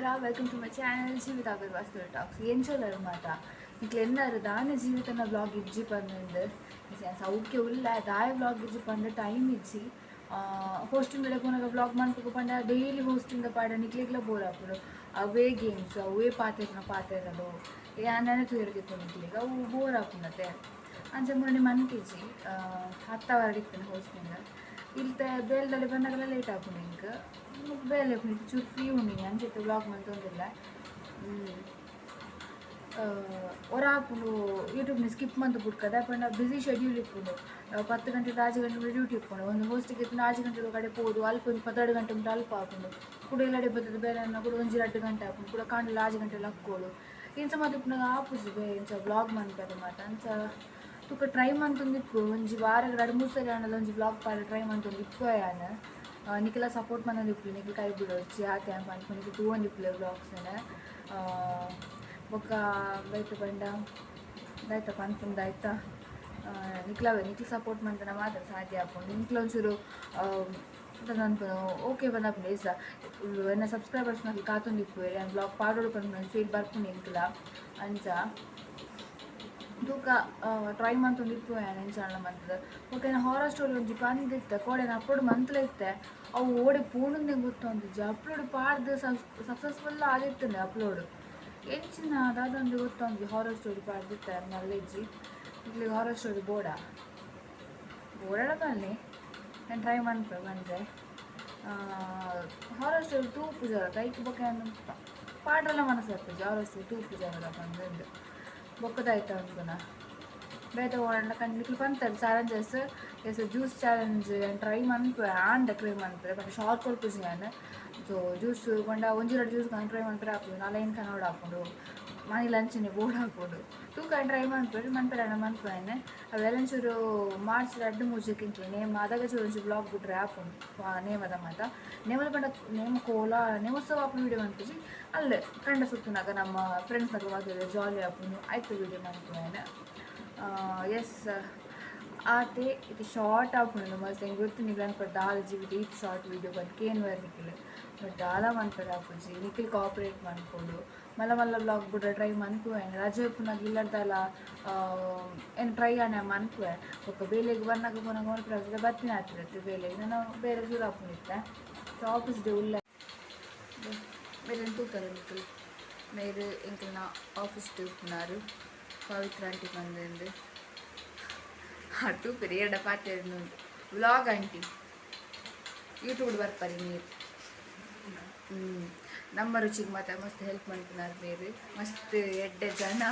ನಮಸ್ಕಾರ, welcome to my channel Jeevitha vastu talks. ಎಂಚೋಲರು ಮಾತ ನಿಕ್ಲೆನ್ನಾರು ದಾನ ಜೀವಿತನ ವ್ಲಾಗ್ ಇಜ್ಜಿ ಪಂದು ಸೌಖ್ಯ ಉಲ್ಲ. ದಾಯ ವ್ಲಾಗ್ ಇಜ್ಜಿ ಪಂಡ ಟೈಮ್ ಇಜ್ಜಿ. ಹೋಸ್ಟಿಂಗ್ ಪೋನಾಗ ವ್ಲಾಗ್ ಮನ್ಪುಗು ಪಂಡ ಡೈಲಿ ಹೋಸ್ಟಿಂಗ್ ಪಾಡ ನಿಕ್ಲೆಗ್ಲ ಬೋರ್ ಆಪುಂಡು. ಅವೇ ಗೇಮ್ಸ್, ಅವೇ ಪಾತೆರ್ನ ಪಾತೆರಲು ಯಾನ್ ತೂಯೆರೆ ನಿಕ್ಲೆಗ್ ಅವು ಬೋರ್ ಆಪುಂಡತೆ. ಅಂಚ ಮುರಣಿ ಮನ್ತಿಜ್ಜಿ. 10 ಅವರ್ ಇತ್ತೇನೆ ಹೋಸ್ಟಿಂಗ್. ಇಲ್ತೆ ಬೇಲ್ದಲ್ಲಿ ಬಂದಾಗೆಲ್ಲ ಲೇಟ್ ಆಪುಂಡು ಎಂಕ್. ಬೇಲೆ ಉಪ್ಪುಂಡು, ಚೂರು ಫ್ರೀ ಉಂಡಿನಿ, ಅಂಚೆತ್ತೆ ವ್ಲಾಗ್ ಮಂತೊಂದಿಲ್ಲ. ಒರ ಆಪುಂಡು ಯೂಟ್ಯೂಬ್ನ ಸ್ಕಿಪ್ ಮಂತ್ ಬುಡ್ಕದ ಪಂಡ ಬ್ಯುಸಿ ಶೆಡ್ಯೂಲ್ ಇಪ್ಪುಂಡು. 10 ಗಂಟೆ 6 ಗಂಟೆ ಡ್ಯೂಟಿ ಇಪ್ಪುಂಡು. ಒಂದು ಹೋಸ್ಟಿಗೆ ಇತ್ತುಂಡ 6 ಗಂಟೆ ಕಡೆ ಪೋದು ಅಲ್ಪ ಒಂಜಿ 12 ಗಂಟೆ ಉಂಟು. ಅಲ್ಪ ಆಪುಂಡು. ಕುಡ ಎಲ್ಲಡೆ ಬತ್ತದ ಬೇಲೆ ಕೂಡ ಒಂಜಿ 2 ಗಂಟೆ ಆಪುಂಡು. ಕುಡ ಕಾಂಡಲ 6 ಗಂಟೆ ಲಕ್ಕೋಡು. ಇಂಚ ಮಾತ ಇಪ್ಪುನಗ ಆಪುಜಿ ಬೇ ಇಂಚ ವ್ಲಾಗ್ ಮನ್ಪೆರೆ ಮಾತ. ಅಂಚ ತುಕ ಟ್ರೈ ಮಂತೊಂದಿಪ್ಪು. ಒಂಜಿ ವಾರಗ್ ರಡ್ಡ್ ಮೂರು ಸರಿ ಆಂಡಲ ಒಂಜಿ ವ್ಲಾಗ್ ಪಾಡ ಟ್ರೈ ಮಂತೊಂದಿಪ್ಪು. ಯಾನ್ ನಿಕ್ಲ ಸಪೋರ್ಟ್ ಮಂತೊಂದಿಪ್ಪುಲೆ. ನಿಕ್ಲ್ ಕೈ ಬಿಡೊಡ್ಚಿ ಆತೆ ಪನ್ಪು ನಿಕ್ಲ್ ತೂವೊಂದಿಪ್ಪುಲೆ ವ್ಲಾಗ್ಸ್ನ. ಬೊಕ್ಕ ಬೈತ ಪಂಡ ದಾಯ್ತ ಪನ್ಪುಂಡು ಆಯ್ತಾ. ನಿಕ್ಲವೆ ನಿಕ್ಲ್ ಸಪೋರ್ಟ್ ಮಂತನ ಮಾತ್ರ ಸಾಧ್ಯ ಆಪುಂಡು. ನಿಕ್ಲ ಒಂಚೂರು ದಾದ ಓಕೆ ಬಂದಾಪುಂಡು. ಏಸ ಎನ್ನ ಸಬ್ಸ್ಕ್ರೈಬರ್ಸ್ ನಕುಲು ಕಾತೊಂದಿಪ್ಪುವೆರ್, ಯಾನ್ ವ್ಲಾಗ್ ಪಾಡೊಡು ಪನ್ಪುನ ಫೀಲ್ ಬರ್ಪುಂಡು ಎಂಕ್ಲ. ಅಂಚ ತೂಕ, ಟ್ರೈ ಮಂತೊಂದಿಪ್ಪು ಯಾನ್ ಎಂಚ ಮಂತದ. ಬೊಕ್ಕ ಎನ್ನ ಹಾರರ್ ಸ್ಟೋರಿ ಒಂಜಿ ಪಂದಿತ್ತೆ, ಕೋಡೆನ ಅಪ್ಲೋಡ್ ಮಂತ್ಲೆ ಇತ್ತೆ. ಅವು ಓಡೆ ಪೋಂಡುಂದೆ ಗೊತ್ತೊಂದಿಜ್ಜಿ. ಅಪ್ಲೋಡ್ ಪಾಡ್ದು ಸಕ್ಸಸ್ಫುಲ್ ಆದಿತ್ತುಂಡು ಅಪ್ಲೋಡ್. ಎಂಚಿನ ದಾದಂದು ಗೊತ್ತೊಂಜಿ. Horror story ಪಾಡ್ದಿತ್ತೆ ಮಲ್ಲೆಜ್ಜಿ. ನಿಕ್ಲೆಗ್ ಹಾರರ್ ಸ್ಟೋರಿ ಬೋಡ ಬೋಡಡ ಬನ್ನಿ, ನಾನು ಟ್ರೈ ಮನ್ಪೆ ಬಂದರೆ. ಹಾರರ್ ಸ್ಟೋರಿ ತೂಪುಜಾರ ಐಕ್ ಬೊಕ್ಕ ಯಾನ್ ಪಾಡ್ರೆಲ ಮನಸ್ಸು ಬರ್ಪುಜಿ. ಹಾರರ್ ಸ್ಟೋರಿ ತೂಪುಜಾರ ಪಂದ್ ಬೊಕ್ಕದಾಯ್ತು ಅನ್ಪುನ. ಬೇತೆ ಓಡಂಡ ಕಣ್ ನಿಕ್ಲು ಪಂತರ್ challenges. Yes, juice challenge try ಮನ್ಪುವೆ. ಆಂಡ ಟ್ರೈ ಮನ್ಪುವೆ ಬಟ್ ಶಾರ್ಟ್ ಕೊರ್ಪುಜಿ ಯಾನ್. ಸೊ ಜ್ಯೂಸ್ ಪಂಡ ಒಂಜಿ ರಡ್ಡ್ ಜ್ಯೂಸ್ ಟ್ರೈ ಮನ್ಪೆರೆ ಆಪುಂಡು, ನಾಲೈನ್ ಕನೋಡು ಆಪುಂಡು. ಮಾನಿ ಲಂಚನೆ ಬೋರ್ಡ್ ಆಪುಂಡು. ತೂಕ, ಟ್ರೈ ಮನ್ಪುವೆ, ಮನ್ಪೆರೆ ಮನ್ಪುವೆ. ಅವೆಲ್ಲ ಒಂಚೂರು ಮಾರ್ಚ್ ರಡ್ಡ್ ಮೂಜೆಕ್ ಇಂಚ ನೇಮ. ಅದಗ ಚೂರು ಒಂಚೂರು ವ್ಲಾಗ್ ಬಿಟ್ರೆ ಆಪುಂಡು ನೇಮದ ಮಾತ. ನೇಮದ ಪಂಡ ನೇಮ ಕೋಲ ನೇಮೋತ್ಸವ ಆಪುಂಡು. ವೀಡಿಯೋ ಮನ್ಪುಜಿ. ಅಲ್ಲೇ ಕಂಡ ಸುತ್ತುನಾಗ ನಮ್ಮ ಫ್ರೆಂಡ್ಸ್ನಕುಲು ಮಾತಾಡಿದ್ರೆ ಜಾಲಿ ಆಪುಂಡು. ಆಯ್ತು, ವೀಡಿಯೋ ಮನ್ಪುವೆ. ಎಸ್, ಆತೆ. ಇದು ಶಾರ್ಟ್ ಆಪುಂಡು ಮಸ್ತ್. ಎಂಕ್ ಗೊತ್ತು ನಿಕ್ಲು ಅನ್ಪರ್ ದಾಲ ಜೀವಿತ ಈತ್ ಶಾರ್ಟ್ ವೀಡಿಯೋ ಬಂದು ಕೇನ್ವೆರ್ ನಿಕ್ಲು. ಬಟ್ ದಾಲ ಮನ್ಪೆರೆ ಆಪುಜಿ. ನಿಕ್ಲು ಕೋಆಪ್ರೇಟ್ ಮನ್ಪೊಡು. ಮಲ್ಲ ಮಲ್ಲ ವ್ಲಾಗ್ ಬುಡ್ರೆ ಟ್ರೈ ಮನ್ಪುವೆ. ರಜೆ ಉಪ್ಪುನಗ ಇಲ್ಲಡ್ದಲ ಏನು ಟ್ರೈ ಆನೆ ಮನ್ಪುವೆ. ಬೊಕ್ಕ ಬೇಲೆಗ್ ಬನ್ನಗ ಪೋನಗ ಮನ್ಪುವೆ. ಬತ್ತಿನ ಆತಿರತ್ತೆ ಬೇಲೆಗ್ ನಾನು ಬೇರೆ ಶುರು ಆಪುಂಡಿತ್ತೆ. ಸೊ ಆಫೀಸ್ ಡೇ ಉಲ್ಲ. ಬೇರೆ ತೂಕರ ನಿಕ್ಲು ಮೇರು ಎಂಕಲ್ನ ಆಫೀಸ್ ಉಪ್ಪುನಾರು ಪವಿತ್ರ ಆಂಟಿ ಬಂದಿಂದು. ತೂಪೆರ್ ಎರಡ ಪಾತೆರ್ನು. ವ್ಲಾಗ್ ಆಂಟಿ, ಯೂಟ್ಯೂಬ್ ಬರ್ಪರಿ ನೀರು. ನಮ್ಮ ರುಚಿಗೆ ಮಾತ್ರ ಮಸ್ತ್ ಹೆಲ್ಪ್ ಮನ್ಪುನಾರ್ ಮೇರು. ಮಸ್ತ್ ಎಡ್ಡೆ ಜನ.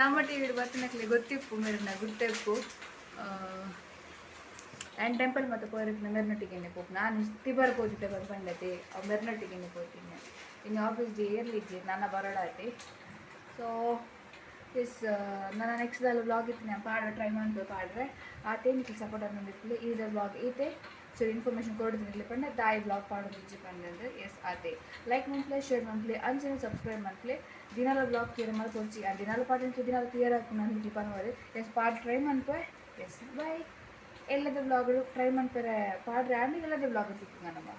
ನಮ್ಮ ಟಿವಿಡ್ ಬತ್ತಿನಕ್ಲೆ ಗೊತ್ತಿಪ್ಪು ಮೇರನ್ನ ಗುರ್ತೆಪ್ಪು. ಆ್ಯಂಡ್ ಟೆಂಪಲ್ ಮತ್ತು ಪೋಯಿರಕ್ನ ಮೆರ್ನೊಟ್ಟಿಗೆನೆ ಪೋಪು. ನಾನು ತಿಬರ್ ಪೋತಿದ್ದೆ ಬಂದು ಪಂಡತೆ ಮೆರ್ನೊಟ್ಟಿಗೆನೆ ಪೋತೀನಿ. ಇನ್ನು ಆಫೀಸ್ ಏರ್ಲಿ ಇಜ್ಜಿ ನನ್ನ ಬರೋಡಾತೆ. ಸೊ ಎಸ್, ನನ್ನ ನೆಕ್ಸ್ಟ್ ದಾಲ ವ್ಲಾಗ್ ಇತ್ತು, ನಾನು ಪಾಡ ಟ್ರೈ ಮಾಡ್ಬೇಕು ಪಾಡ್ರೆ. ಆತೆ, ನಿಕ್ಲು ಸಪೋರ್ಟ್ ಅನ್ನೋದಿತ್ತು. ಈ ವ್ಲಾಗ್ ಈತೆ. ಸೊ ಇನ್ಫಾರ್ಮೇಷನ್ ಕೊಡ್ತೀನಿ ನಿಕ್ಲೆ ಪಂಡ ದಾಯಿ ವ್ಲಾಗ್ ಪಾಡೋದು ಇಜ್ಜಿ ಪಂಡಂದು. ಎಸ್, ಆತೆ. ಲೈಕ್ ಮನ್ಪ್ಲೆ, ಶೇರ್ ಮನ್ಪ್ಲೆ, ಅಂಚನೆ ಸಬ್ಸ್ಕ್ರೈಬ್ ಮನ್ಪ್ಲೆ. ದಿನಾಲ ವ್ಲಾಗ್ ಕ್ಲಿಯರ್ ಮಲ್ಪೊಡ್ಚಿ. ಆ ದಿನಾಲ ಪಾಡ ದಿನಾಲ ಕ್ಲಿಯರ್ ಆಪುಂಡು ನಾನು ಪನ್ವರೆ. ಎಸ್, ಪಾಡ್ ಟ್ರೈ ಮನ್ಪೆ. Yes, bye. ಎಲ್ಲದ ವ್ಲಾಗ್ಗಳು ಟ್ರೈ ಮನ್ಪೆರೆ ಪಾಡ್ರೆ ಆಂಡ್ ಎಲ್ಲದ ವ್ಲಾಗ್ ತಿಕ್ಕುಂಗ ನಮ್ಮ.